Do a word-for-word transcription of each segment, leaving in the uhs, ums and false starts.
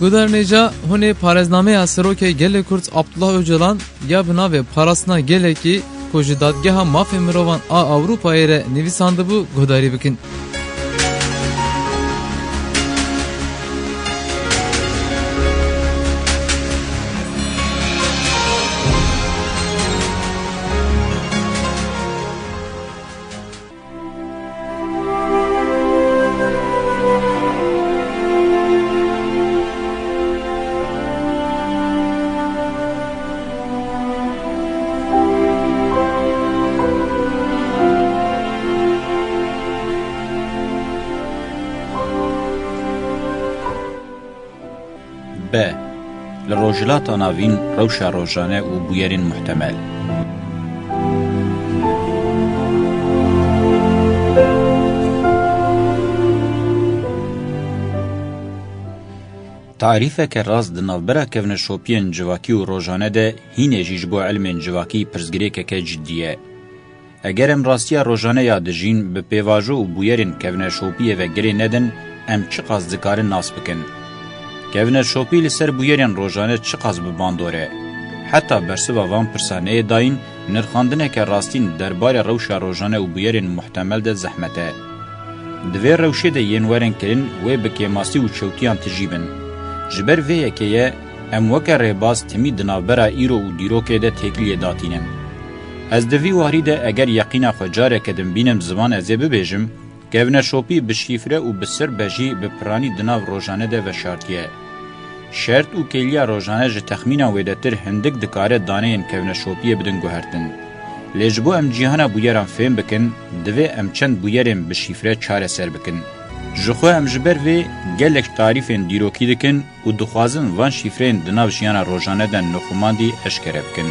Guhdarên hêja, hûn ê parêznameya Serokê Gelê Kurd Abdullah Ocalan ya bi navê Parastina Gelekî ku ji Dadgeha Mafê Mirovan a Ewropayê re nivîsandibû guhdarî bikin. B. Li Rojhilata Navîn rewşa rojane û bûyerên muhtemel. Tarîfeke rast di navbera kevneşopiyên civakî û rojane de hînê jî ji bo ilmên civakî pirsgirêkeke cidî ye. Eger em rastiya rojane ya dijîn bi pêvajo û bûyerên kevneşopiyê ve girê nedin, em çiqas dikarin nas bikin? Kevneşopî li ser bûyerên rojane çiqas bi bandor e? Heta bersiva van pirsa neyê dayîn, nirxandineke rastîn derbarê rewşa rojane û bûyerên muhtemel de zehmet e. Di vê rewşê de yên werin kirin wê bi kêmasî û çewtiyan tijî bin. Ji ber vê yekê ye em weke rêbaz timî di navbera îro û dîrokê de têkiliyê datînin. Ez di vî warî de eger yeqîna xwe careke din bînim ziman ez ê bibêjim, kevneşopî bi şîfre û bi sirbe jî bi piranî di nav rojane de veşartiye. Şert û kêliya rojane ji texmîna wêdetir hindik dikare daneyên kevneşopiyê bidin guhertin. Lê ji bo em cîhana bûyeran fêm bikin, divê em çend bûyerên bi şîfre çareser bikin. Ji xwe em ji ber vê gelek tarîfên dîrokî dikin û dixwazin van şîfreyên di nav jiyana rojane de nixumandî eşkere bikin.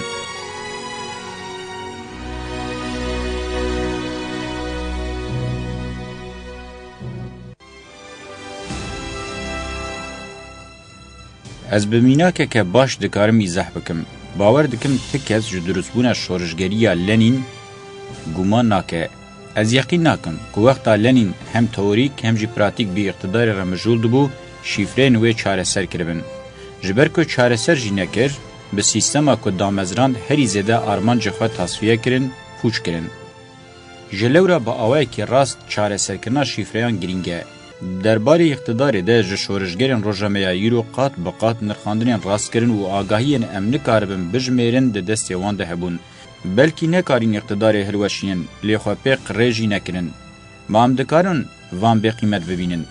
Ez bi mînakeke baş dikarim îzah bikim. Bawer dikim ti kes ji dirustbûna şorişgerî ya Lenîn guman nake. Ez yeqîn nakim ku wexta Lenîn hem teorîk hem jî pratîk bi îqtidarê re mijûl dibû, şîfreyên wê çareser kiribin. Ji ber ku çareser jî nekir, bi sîstema ku damezrand herî zêde armancê xwe tasfiye kirin, pûç kirin. Ji lewra bi awayekî rast çareserkirina şîfreyan girîng e. Derbarê îqtidarê de ji şorişgerên roja me ya îro qat bi qat nirxandinên rastkirin û agahiyên em nikaribin bijimêrin di destê wan de hebûn. Belkî nekarîn îqtidarê hilweşînin, lê xwe pê qirê jî nekirin. Ma em dikarin van bêqîmet bibînin?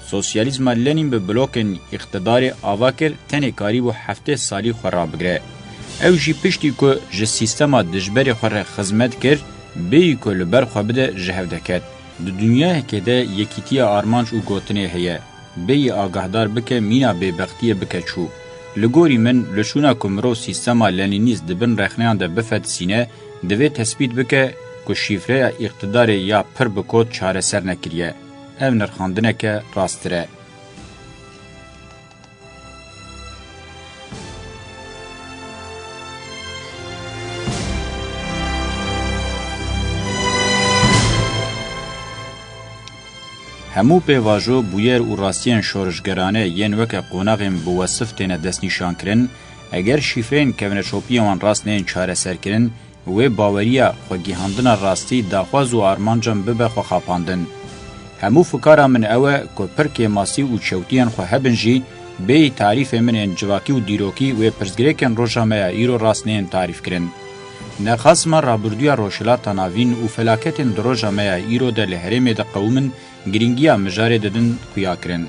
Sosyalîzma Lenîn bi blokên îqtidarê ava kir, tenê karîbû heftê salî xwe rabigire. Ew jî piştî ku ji sîstema dijberê xwe re xizmet kir, bêyî ku li ber xwe bide ji hev de ket. Di dinyayekê de yekîtiya armanc û gotinê heye, bêyî agahdar bike mîna bêbextiyê bike çû. Li gorî min, li şûna ku mirov sîstema Lenînîst di bin rexneyan de bifetisîne, divê tespît bike ku şîfreya îqtidarê ya pir bi kod çareser nekiriye. Ev nirxandineke rasttir e. Hemû pêvajo, bûyer û rastiyên şorişgerane yên weke qonaxên bi wesif têne destnîşankirin, eger şîfreyên kevneşopiyê wan rast neyên çareserkirin, wê baweriya xwegihandina rastî, daxwaz û armancan bibe xwexapandin. Hemû fikara min ew e ku pir kêmasî û çewtiyên xwe hebin jî, bêyî tarîfê min ên civakî û dîrokî wê pirsgirêkên roja me ya îro rast neyên tarîfkirin. Nexasima rabirdûya Rojhilata Navîn û felaketên di roja me ya îro de li herêmê diqewimin, girîngiya mijarê didin xuyakirin.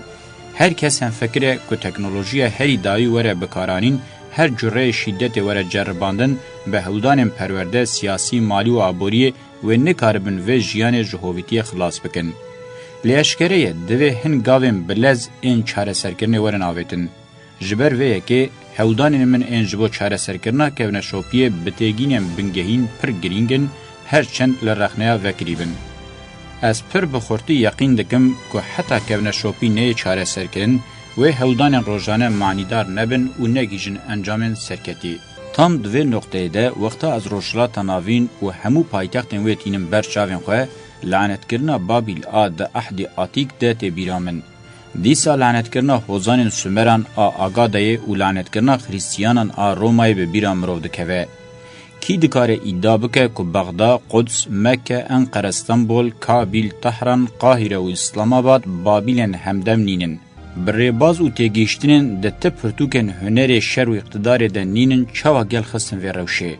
Her kes hemfikir e ku teknolojiya herî dawî were bikaranîn, her cureyê şîdetê were ceribandin, bi hewldanên perwerde, siyasî, malî û aboriyê wê nikaribin vê jiyanê ji hovîtiyê xilas bikin. Lê eşkere ye, divê hin gavên bi lez ên çareserkirinê werin avêtin. Ji ber vê yekê hewldanên min ên ji bo çareserkirina kevneşopiyê bi têgînên bingehîn pir girîng in, her çend li rexneya vekirî bin. Ez pir bi xurtî yeqîn dikim ku heta kevneşopî neyê çareserkirin, wê hewldanên rojane manîdar nebin û negihîjin encamên serketî. Tam di vê noqteyê de wexta ez Rojhilata Navîn û hemû paytextên wê tînim ber çavên xwe, lanetkirina Babîl a di Ehdî Atîk de tê bîra min. Dîsa lanetkirina hozanên Sumeran a Agadayê û lanetkirina Xrîstiyanan a Romayê bi bîra mirov dikeve. Kî dikare îdia bike ku Bexda, Quds, Mekke, Enqere, Stenbol, Kabîl, Tehran, Qahîre û Îslamabad Babîlên hemdem nînin? Bi rêbaz û têgihiştinên di ti pirtûkên hunerê şer û îqtidarê de nînin çawa gel xistin vê rewşê?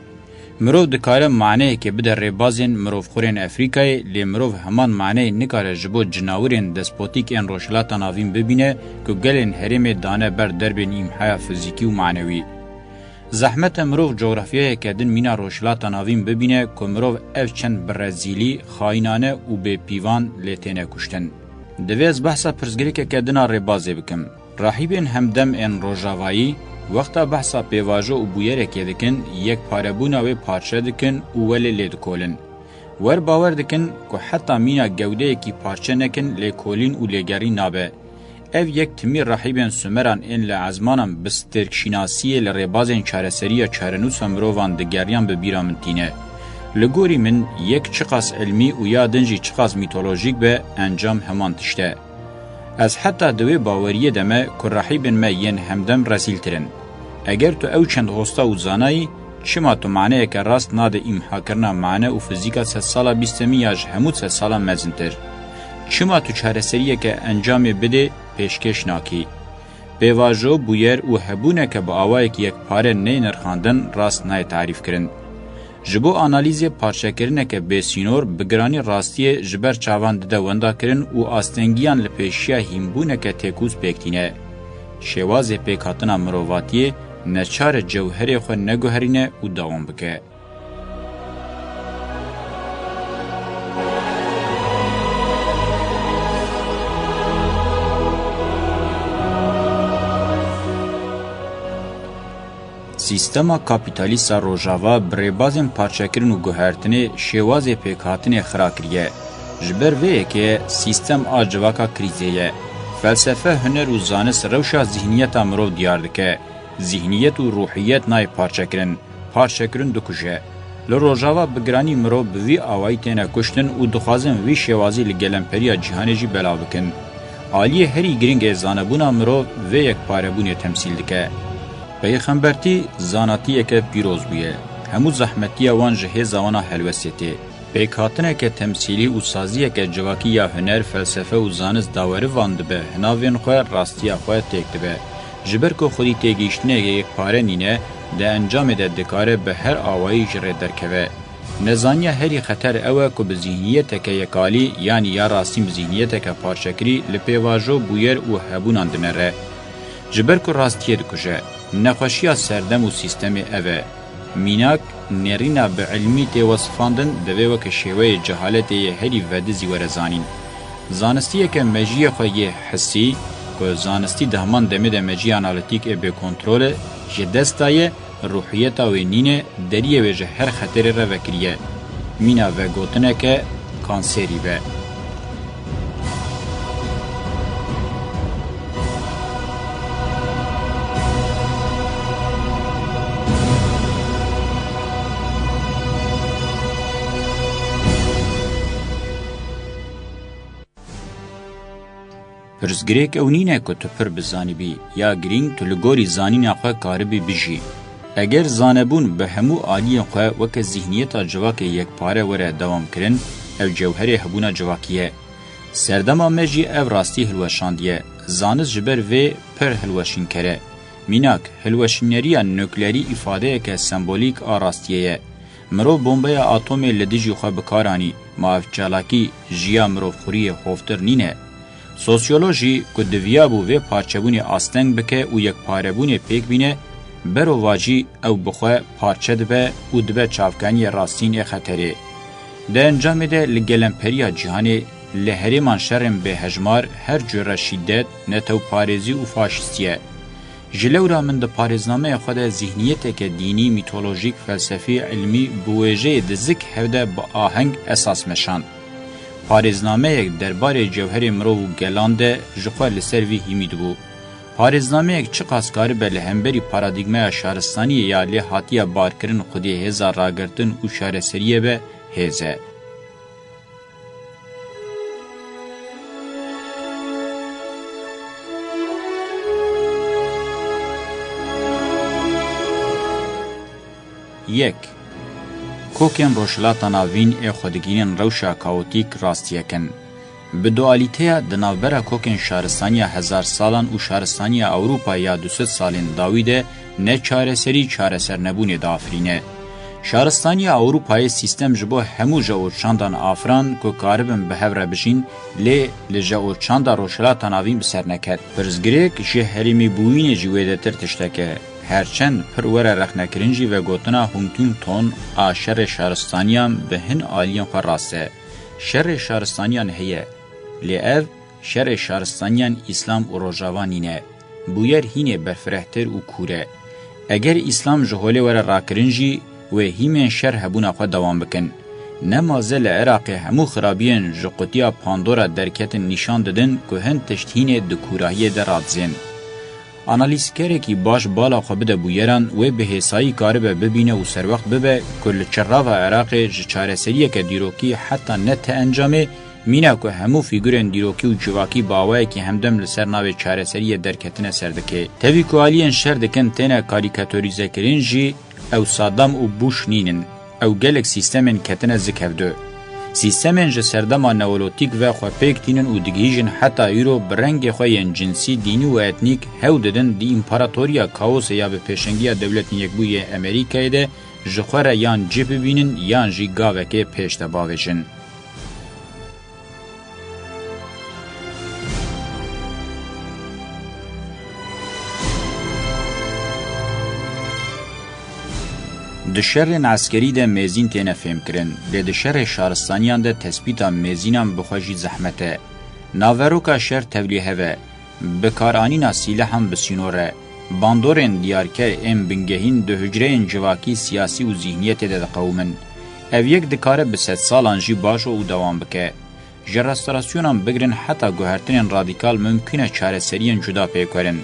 Mirov dikare maneyekê bide rêbazên mirovxwirên Efrîkayê, lê mirov heman maneyê nikare ji bo cinawirên despotîk ên Rojhilata Navîn bibîne ku gelên herêmê dane ber derbên îmhaya fizîkî û manewî. Zehmet e mirov cografyayeke din mîna Rojhilata Navîn bibîne ku mirov ev çend bi rezîlî, xayînane û bêpîvan lê têne kuştin. Divê ez behsa pirsgirêkeke din a rêbazê bikim. Rahîbên hemdem ên Rojavayî, wexta behsa pêvajo û bûyerekê dikin, yekparebûna wê parçe dikin û welê lê dikolin. Wer bawer dikin ku heta mîna gewdeyekî parçe nekin lêkolîn û lêgerîn nabe. Ev yek timî rahîbên Sumeran ên li ezmanan bi stêrkşînasiyê li rêbazên çareseriya çarenûsa mirovan digeriyan bi bîra min tîne. Li gorî min yek çiqas ilmî û ya din jî çiqas mîtolojîk be, encam heman tişt e. Ez heta di wê baweriyê de me ku rehîbên me yên hemdem rezîltir in. Eger tu ew çend hosta û zanayî, çima tu maneyeke rast nade îmhakirina mane û fizîka sedsala bîstemî ya ji hemû sedsala mezintir? Çima tu çareseriyeke encamê bidê pêşkêş nakî? Pêvajo, bûyer û hebûneke bi awayekî yekpare neyê nirxandin, rast nayê tarîfkirin. Ji bo analîzê parçekirineke bêsînor, bi giranî rastiyê ji ber çavan dide wendakirin û astengiyan li pêşiya hînbûneke têkûz pêk tîne. Şêwazê pêkhatina mirovatiyê neçar e cewherê xwe neguherîne û dewam bike. Sîstema kapîtalîst a Rojava bi rêbazên parçekirin û guhertinê şêwazê pêkhatinê xira kiriye. Ji ber vê yekê sîstem a civaka krîzê ye. Felsefe, huner û zanist rewşa zîhniyeta mirov diyar dike. Zîhniyet û ruhiyet nayê parçekirin. Parçekirin dikuje. Li Rojava bi giranî mirov bi vî awayî têne kuştin û dixwazin vî şêwazî li gelemperiya cîhanê jî belav bikin. Aliyê herî girîng ê zanebûna mirov vê yekparebûnê temsîl dike. Peyxembertî zanatiyeke pîroz bûye. Hemû zehmetiya wan ji hêza wan a helwestê tê. Pêkhatineke temsîlî û saziyeke civakî ya huner, felsefe û zanist dawerivan dibe, hinavên xwe, rastiya xwe têk dibe. Ji ber ku xwedî têgihiştineke yekpare nîne, di encamê de dikare bi her awayî ji rê derkeve. Nezaniya herî xeter ew e ku bi zîhniyeteke yekalî, yanî ya rastîn bi zîhniyeteke parçekirî, li pêvajo, bûyer û hebûnan dinere. Ji ber ku rastiyê dikuje. Nexweşiya serdem û sîstemê ev e. Mînak, nêrîna bi ilmî tê wesifandin, divê weke şêweyê cehaletê yê herî vedizî were zanîn. Zanistiyeke mejiyê xwe yê hissî, ku zanistî di heman demê de mejiyê analîtîk ê bêkontrol e, ji dest daye, ruhiyeta wê nîne, deriyê wê ji her xeterê re vekiriye. Mîna vegotineke kanserî be. Pirsgirêk ew nîne ku tu pir bizanîbî, ya girîng tu li gorî zanîna xwe karibî bijî. Eger zanebûn bi hemû aliyên xwe weke zîhniyeta civakê yekpare were dewamkirin, ew cewherê hebûna civakî ye. Serdema me jî ev rastî hilweşandiye. Zanist ji ber vê pir hilweşînker e. Mînak, hilweşîneriya nuklerî îfadeyeke sembolîk a rastiyê ye. Mirov bombeya atomê li dijî xwe bi kar anî, ma ev çalakî ji ya mirovxwiriyê hovtir nîne? Sosyolojî ku diviyabû vê parçebûnê asteng bike û yekparebûnê pêk bîne, berovajî ew bi xwe parçe dibe û dibe çavkaniyê rastîn ê xeterê. Di encamê de li gelemperiya cîhanê, li herêman şerên bêhejmar, her cure şîdet, netewparêzî û faşîstî ye. Ji lewra min di parêznameyê xwe de zîhniyeteke dînî, mîtolojîk, felsefî, ilmî bi wêjeyê di zik hev de bi aheng esas meşand. Parêznameyek derbarê cewherê mirov û gelan de ji xwe li ser vî hîmî dibû. Parêznameyek çiqas karibe li hemberî paradîgmeya şaristaniyê ya lê hatiye barkirin xwedî hêza ragirtin û çareseriyê be, hêz e. Yek. Kokên Rojhilata Navîn ê xwe digihînin rewşa kaotîk rastiyek in. Bi dualîteya di navbera kokên şaristaniya hezar salan û şaristaniya Ewropa ya du sed salên dawî de ne çareserî çaresernebûnê diafirîne. Şaristaniya Ewropayê sîstem ji bo hemû jeoçandan afiran ku karibin bi hev re bijîn, lê li jeoçanda Rojhilata Navîn bi ser neket. Pirsgirêk ji herêmîbûyînê jî wêdetir tiştek e. Her çend pir were rexnekirin jî vegotina Huntington a şerê şaristaniyan bi hin aliyên xwe rast e. Şerê şaristaniyan heye, lê ev şerê şaristaniyan Îslam û Rojava nîne. Bûyer hînê berfirehtir û kûr e. Eger Îslam ji holê were rakirin jî, wê hîmên şer hebûna xwe dewam bikin. Nema ze li Iraqê hemû xirabiyên ji qutiya Pandora derketin nîşan didin ku hin tişt hînê di kûrahiyê de radizên. Analîzkerekî baş bala xwe bide bûyeran, wê bi hêsayî karibe bibîne û serwext bibe ku li çirava Iraqê ji çareseriyeke dîrokî heta ne ti encamê, mîna ku hemû fîgurên dîrokî û civakî bi awayekî hemdem li ser navê çareseriyê derketine ser dike. Tevî ku aliyên şer dikin têne karîkatorîzekirin jî, ew Saddam û Bush nînin. Ew gelek sîstemên ketine zik hevdu. Sîstemên ji serdema neolotîk ve xwe pêk tînin û digihîjin heta îro bi rengê xwe yên cinsî, dînî û etnîk hew didin di împaratoriya kaosê ya bi pêşengiya Dewletên Yekbûyî yê Amerîkayê de ji xwe re yan cih bibînin yan jî gavekê pêş de bavêjin. Di şerên eskerî de mêzîn têne fêmkirin, lê di şerê şaristaniyan de tespîta mêzînan bi xwe jî zehmet e. Naveroka şer tevlîhev e. Bikaranîna sîlehan bi sînor e. Bandorên diyarker ên bingehîn di hucreyên civakî, siyasî û zîhniyetê de diqewimin. Ev yek dikare bi sedsalan jî bajo û dewam bike. Ji restorasyonan bigirin heta guhertinên radîkal mimkûn e çareseriyên cuda pêk werin.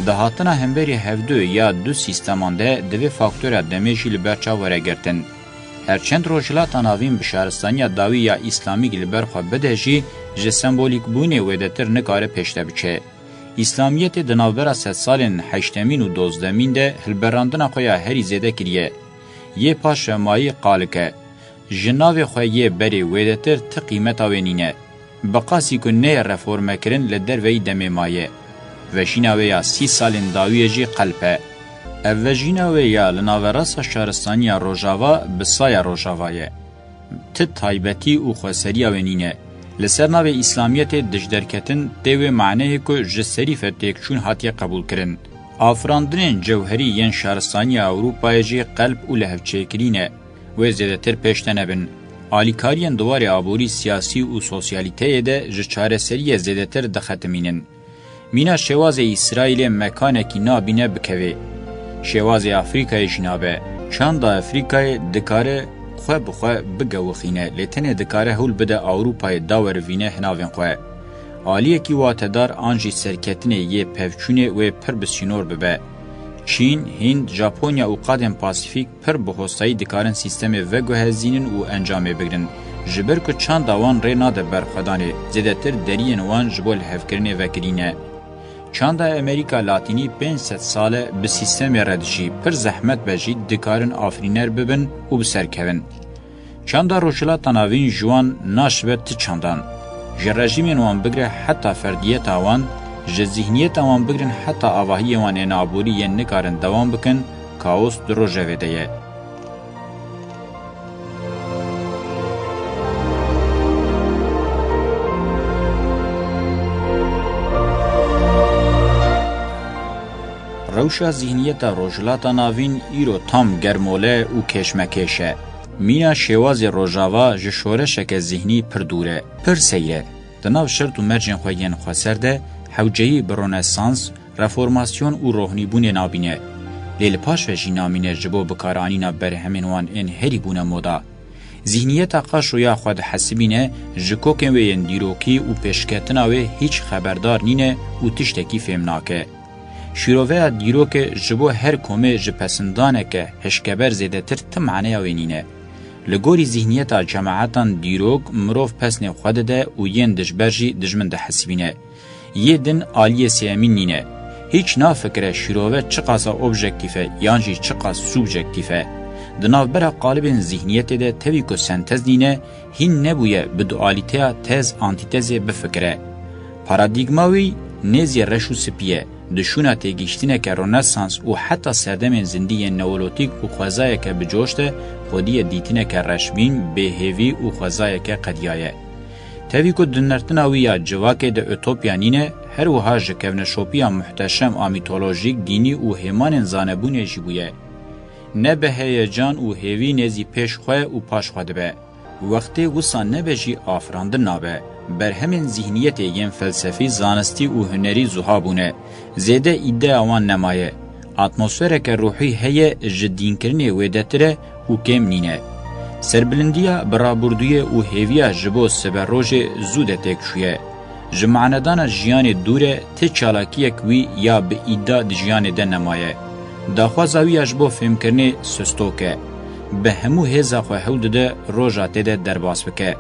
Di hatina hemberî hevdu ya du sîsteman de divê faktora demê jî li ber çav were girtin. Her çend Rojhilata Navîn bi şaristaniya dawî ya îslamîk li ber xwe bide jî, ji sembolîkbûnê wêdetir nikare pêş de biçe. Îslamiyetê di navbera sedsalên heştemîn û dozdemîn de hilberandina xwe ya herî zêde kiriye. Yê paş ve mayî qalik e. Ji navê xwe yê berê wêdetir ti qîmeta wê nîne. Bi qasî ku neyê reformekirin li derveyî demê maye. Vejîna wê ya sî salên dawiyê jî qelp e. Ev vejîna wê ya li naverasa şaristaniya Rojava bi saya Rojava ye. Ti taybetî û xweseriya wê nîne. Li ser navê Îslamiyetê dijderketin tê wê maneyê ku ji serî ve têkçûn hatiye qebûlkirin. Afirandinên cewherî yên şaristaniya Ewropayê jî qelp û lihevçêkirî ne. Wê zêdetir pêş de nebin. Alîkariyên di warê aborî, siyasî û sosyalîteyê de ji çareseriyê zêdetir dixetimînin. Mîna şêwazê Îsraîlê mekanekî nabîne bikevê. Şêwazê Afrîkayê jî nabe. Çanda Afrîkayê dikare xwe bi xwe bigewixîne, lê tenê dikare hewl bide Ewropayê dawerivîne hinavên xwe. Aliyekî watedar an jî serketinê yê pevçûnê wê pir bi sînor bibe. Çîn, Hînd, Japonya û qadên Pasîfîk pir bi hostayî dikarin sîstemê veguhezînin û encamê bigrin. Ji ber ku çanda wan rê nade berxwedanê, zêdetir deriyên wan ji bo lihevkirinê vekirî ne. Çanda Amerîka Latînî pênc sed sal e bi sîstemê re dijî, pir zehmet be jî dikarin afirîner bibin û bi ser kevin. Çanda Rojhilata Navîn ji wan naşibe ti çandan. Ji rejîmên wan bigire heta ferdiyeta wan, ji zîhniyeta wan bigirin heta avahiyên wan ên aborî yên nikarin dewam bikin, kaos di rojevê de ye. Rewşa zîhniyeta Rojhilata Navîn îro tam germole û kêşmekêş e. Mîna şêwazê Rojava ji şoreşeke zîhnî pir dûr e, pir seyr e. Di nav şert û mercên xwe yên xweser de hewceyî bi Ronesans, Reformasyon û rohnîbûnê nabîne. Lê li paş ve jî namîne ji bo bikaranîna berhemên wan ên herî bûne moda. Zîhniyeta qaşo ya xwe dihesibîne, ji kokên wê yên dîrokî û pêşketina wê hîç xeberdar nîne û tiştekî fêm nake. Şîroveya dîrokê ji bo her komê ji pesindaneke hişkeber zêdetir ti maneya wê nîne. Li gorî zîhniyeta cemaetan dîrok mirov pesnê xwe dide û yên dijber jî dijmin dihesibîne. Yê din aliyê sêyemîn nîne. Hîç nafikire şîrove çiqasa objektîf e yan jî çiqas subjektîf e. Di navbera qalibên zîhniyetê de tevî ku sentez nîne, hîn nebûye bi dualîteya tez-antîtezê bifikire. Paradîgma wî nêzî reş û spî ye. Di şûna têgihiştineke Ronesans û heta serdemên zindî yên Neolotîk û xwezayeke bi coş de xwediyê dîtineke reşbîn, bêhêvî û xwezayeke qediyaye. Tevî ku dinirtina wî ya civakê de utopya nîne, her wiha ji kevneşopiya muhteşem a mîtolojîk, dînî û hêmanên zanebûnê jî bûye. Ne bi heyecan û hêvî nêzî pêş xwe û paş xwe dibe. Wextê wisa nebe jî afirandin nabe. Berhemên zîhniyetê yên felsefî, zanistî û hunerî zuha bûne. Zêde îdeya wan nemaye. Atmosfereke ruhî heye, ji dînkirinê wêdetir e û kêm nîne. Serbilindiya birabûrdûyê û hêviya ji bo siberojê zû de têk çûye. Ji manedana jiyanê dûr e, ti çalakiyek wî ya bi îda di jiyanê de nemaye. Daxwaza wî ya ji bo fêmkirinê sistok e. Bi hemû hêza xwe hewl dide roja tê de derbas bike.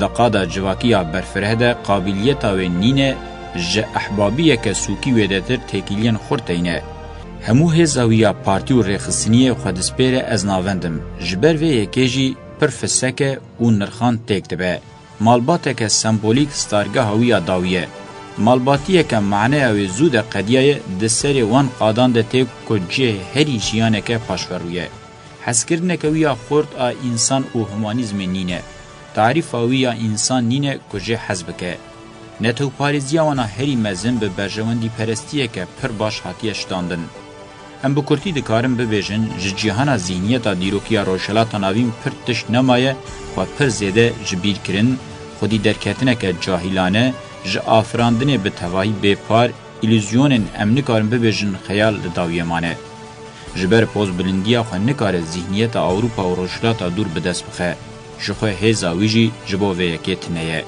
Di qada civakî ya berfireh de qabîliyeta wê nîne ji ehbabiyeke sûkî wêdetir têkiliyên xurt teyne. Hemû hêza wî ya partî û rêxistiniyê xwe dispêre ez navend im. Ji ber vê yekê jî pir fisek e û nirxan têk dibe. Malbateke sembolîk stargeha wî ya dawî ye. Malbatiyeke maneya wê zû de qediyaye, di serê wan qadan de tê ku cihê herî jiyaneke paşverû ye. Hezkirineke wî ya xurt a însan û humanîzmê nîne. Tarîfa wî ya însan nîne ku jê hez bike. Netewparêziya wan a herî mezin bi berjewendîperestiyeke pir baş hatiye şitandin. Em bi kurtî dikarin bibêjin, ji cîhana zîhniyeta dîrokî ya Rojhilata Navîn pir tişt nemaye, xwe pir zêde ji bîr kirin, xwedî derketineke cahîlane, ji afirandinê bi tevahî bêpar, îlûzyonên em nikarin bibêjin xeyal li dawiyê mane. Ji ber pozbilindiya xwe nikare zîhniyeta Ewropa û Rojhilata Dûr bi dest bixe. Ji xwe hêza wî jî ji bo vê yekê tune ye.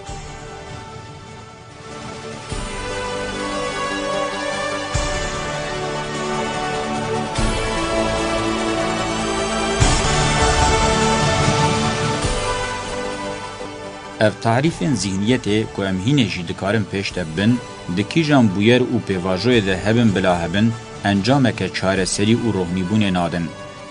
Ev tarîfên zîhniyetê ku em hînê jî dikarin pêş de bibin, di kîjan bûyer û pêvajoyê de hebin bila hebin, encameke çareserî û rohnîbûnê nadin.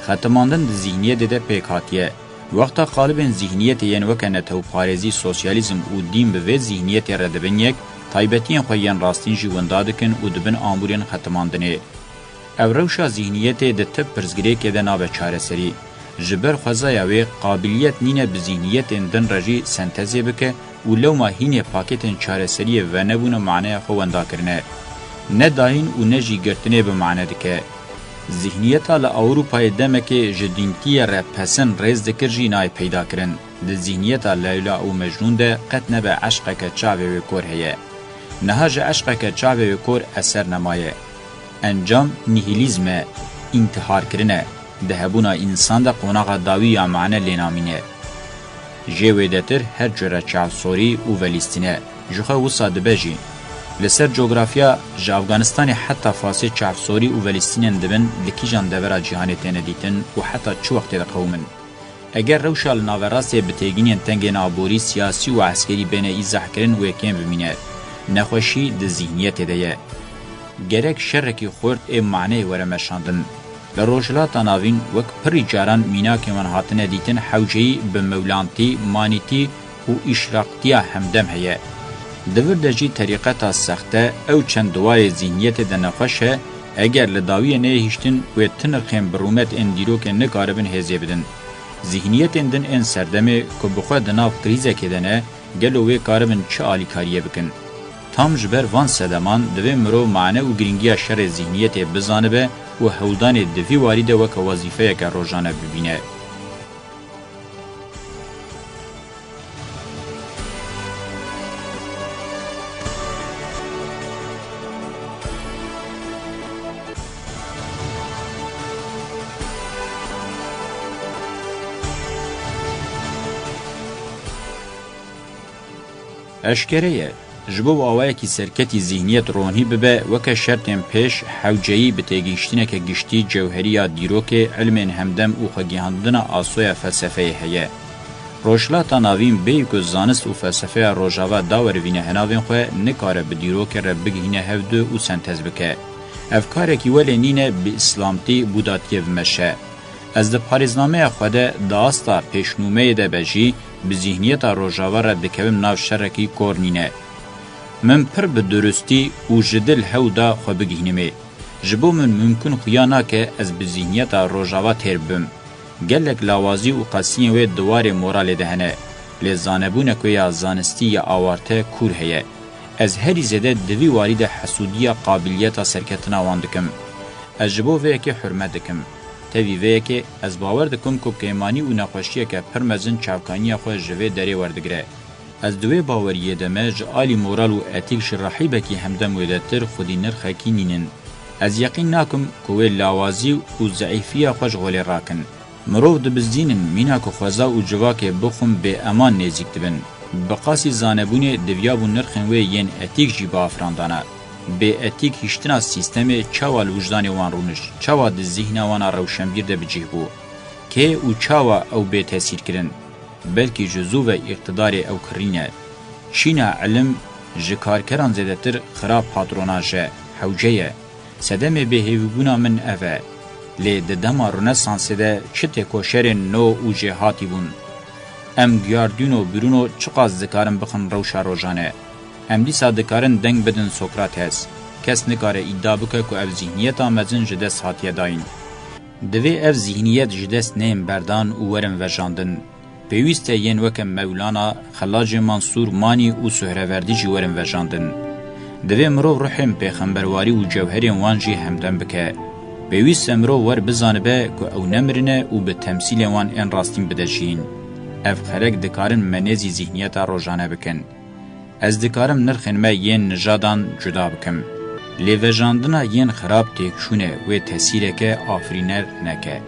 Xetimandin di zîhniyetê de pêk hatiye. Wexta qalibên zîhniyetê yên weke netewparêzî, sosyalîzm û dîn bi vê zîhniyetê re dibin yek, taybetiyên xwe yên rastîn jî winda dikin û dibin amûrên xetimandinê. Ev rewşa zîhniyetê di ti pirsgirêkê de nabe çareserî. Ji ber xwezaya wê, qabîliyet nîne bi zîhniyetên din re jî sentezê bike û lewma hînê pakêtên çareseriyê venebûne maneya xwe wenda kirine. Ne dayîn û ne jî girtinê bi mane dike. Zîhniyeta li Ewropayê demekê ji dînkiyê re pesin rêz dikir jî nayê peyda kirin. Di zîhniyeta Leyla û Mecnûn de qet nebe eşqeke çavê wê kor heye. Niha ji eşqeke çavê wê kor eser nemaye. Encam nihilîzm e, întiharkirin e. Di hebûna însan de qonaxa dawî ya mane lê namîne. Jê wêdetir her cure çavsorî û velîstîn e. Ji xwe wisa dibe jî. Li ser cografiya, ji Afganistanê heta Fasê çavsorî û velîstînên dibin li kîjan devera cîhanê têne dîtin û heta çi wextê diqewimin? Eger rewşa li naverastê bi têgînên tengên aborî, siyasî û eskerî bêne îzahkirin, wê kêm bimîne. Nexweşî di zîhniyetê de ye. Gerek şerekî xurt ê maneyê were meşandin. Li Rojhilata Navîn wek pirî caran mînakên wan hatine dîtin, hewceyî bi mewlantî, manîtî û îşraqtiya hemdem heye. Di vir de jî terîqeta sexte, ew çend duwarê zîhniyetê de nexweş e, eger li dawiyê neyê hiştin, wê ti nirxên bi rûmet ên dîrokê nikaribin hêzê bidin. Zîhniyetên din ên serdemê ku bi xwe di nav krîzekê de ne, gelo wê karibin çi alîkariyê bikin? Tam ji ber van sedeman divê mirov mane û girîngiya şerê zîhniyetê bizanibe û hewldanê di vî warî de weke wezîfeyeke rojane bibîne. Eşkere ye, ji bo awayekî serketî zîhniyet ronî bibe, weke şertên pêş, hewceyî bi têgihiştineke giştî, cewherî ya dîrokê, ilmên hemdem û xwegihandina asoya felsefeyê heye. Rojhilata Navîn bêyî ku zanist û felsefeya Rojava dawerivîne hinavên xwe, nikare bi dîrokê re bigihîne hevdu û sentez bike. Ev karekî welê nîne bi îslamtî, bûdatiyê bimeşe. Ez di parêznameya xwe de di asta pêşnûmeyê de be jî bi zîhniyeta Rojava re dikevim nav şerekî kor nîne. Min pir bi durustî û ji dil hew da xwe bigihînimê. Ji bo min mimkun xuya nake ez bi zîhniyeta Rojava têr bibim. Gelek lawazî û qesiyên wê di warê moralê de hene, lê zanebûnek wê ya zanistî ya awarte kûr heye. Ez herî zêde di vî warî de hesûdiya qabiliyeta serketina wan dikim. Ez ji bo vê yekê hurmet dikim. Tevî vê yekê, ez bawer dikim ku kêmanî û nexweşiyeke pir mezin çavkaniya xwe ji vê derê werdigire. Ez di wê baweriyê de me ji alî moral û etîk ji rehîbekî hemdem wêdetir xwedî nirxekî nînin. Ez yeqîn nakim ku wê lawazî û zeîfiya xwe ji holê rakin. Mirov dibizdînin, mîna ku xweza û civakê bixwin bêeman nêzîk dibin. Bi qasî zanebûnê diviyabû nirxên wê yên etîk jî biafirandana. Bêetîk hiştina sîstemê çawa li wijdanê wan rûnişt, çawa di zîhna wan a rewşenbîr de bi cih bû? Kê û çawa ew bê tesîr kirin? Belkî ji zû ve îqtidarê ew kirîne. Çîna ilim ji karkeran zêdetir xirab patronan je, hewce ye. Sedemê bêhêvîbûna min ev e. Lê di dema Rönesansê de çi têkoşerên nû û jêhatî bûn. Em Giardino Bruno çiqas dikarin bixin rewşa rojane? Em dîsa dikarin deng bidin Sokrates. Kes nikare îdia bike ku ev zîhniyeta mezin ji dest hatiye dayîn. Divê ev zîhniyet ji dest neyên berdan û werin vejandin. Pêwîst e yên weke Mewlana, Xelacê Mansûr, Manî û Suhreverdî jî werin vejandin. Divê mirov ruhên pêxemberwarî û cewherên wan jî hemdem bike. Pêwîst e mirov wer bizanibe ku ew nemirine û bi temsîlên wan ên rastîn bide jiyîn. Ev xelek dikarin me nêzî zîhniyeta rojane bikin. Ez dikarim nirxên me yên nijadan cuda bikim. Lê vejandina yên xirab têkçûn e, wê tesîreke afirîner neke.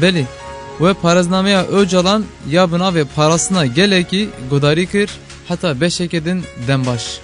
Belê, we parêznameya Ocalan ya bi navê Parastina Gelekî guhdarî kir, heta beşeke din dem baş.